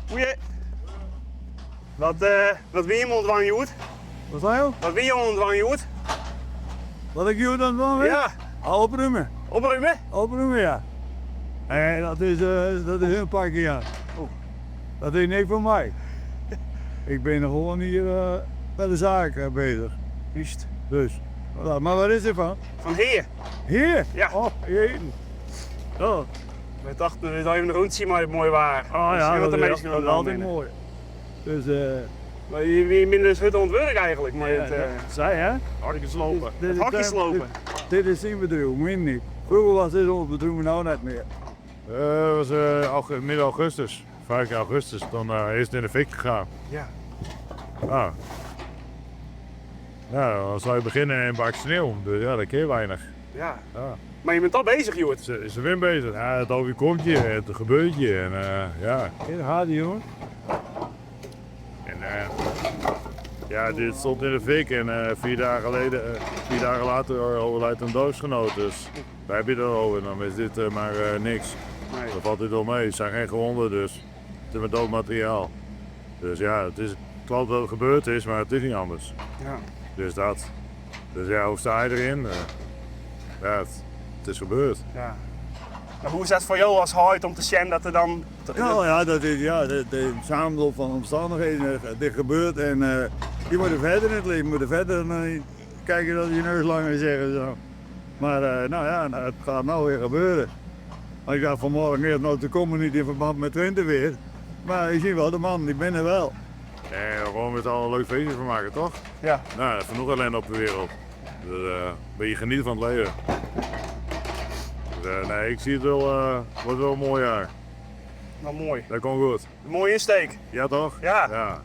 Goeie. Wat, uh, wat wie jim oan it dwaan hjoed? Wat sei jo? Wat wie jim oan it dwaan hjoed? Wat ik hjoed oan it dwaan bin? Ja. Ah, oprumme. Oprumme? Oprumme, ja. Nee, dat is, uh, dat is hun pakje, ja. Oh. Dat is niks foar my. Ik bin gewoan hjir uh, by de saak uh, bezich. Juist. Dus, mar wat is dit fan? Fan Hea. Hea? Ja. Oh, jee. Oh. We dachten, we even een rondje mei it moaie waar. Oh ja, wat de dat, minsken dat is altyd moai. Dus, uh, Maar je, je binne dus hurd oan it wurk eigentlik. Mei it, uh, Zij hè? Hartjes slopen. Dit Het hokje slopen. Dit, dit is syn bedriuw, myn niet. Froeger was dit ons bedriuw, mar no net mear. Het was uh, midden augustus, 15 augustus, dan uh, is het in de fik gegaan. Ja. Ah. Nou, dan zou je beginnen in een bak sneeuw, dus ja, dat kun je weinig. Ja. Ja. Mar je bent al bezich hjoed. Ze, ze zijn bezig. Ja, het overkomt je, het gebeurt je en uh, ja. Daar gaat ie, jongen. En uh, ja, dit stond in de fik en uh, 4 dagen geleden, 4 dagen later overlijdt een dorpsgenoot. Dus daar heb je het over, dan is dit maar niks. Nee. Dat valt dit wel mee. Het zijn geen gewonden, dus het is maar dood materiaal. Dus ja, het is klopt dat het gebeurd is, maar het is niet anders. Ja. Dus dat. Dus ja, hoe sta je erin? Ja, het is gebeurd. Ja. Maar hoe is dat foar jo as heit om te sjen dat der dan... Nou ja, dat is ja, de samenloop van omstandigheden. Dit gebeurt en uh, je moet er verder in het leven, je moet er verder uh, kijken dat je neus langer zeggen. Zo. Maar uh, nou ja, nou, het gaat nou weer gebeuren. Maar ik dacht vanmorgen eerst nou te komen niet in verband met Twente weer. Maar je ziet wel, de man die ben er wel. En gewoon met z'n allen een leuk feestje van maken, toch? Ja. Nou, genoeg ellende op de wereld. Dus een beetje genieten van het leven. Dus, nee, ik zie het wel, wordt wel een mooi jaar. Nou, mooi. Dat komt goed. Mooie insteek. Ja, toch? Ja. Ja.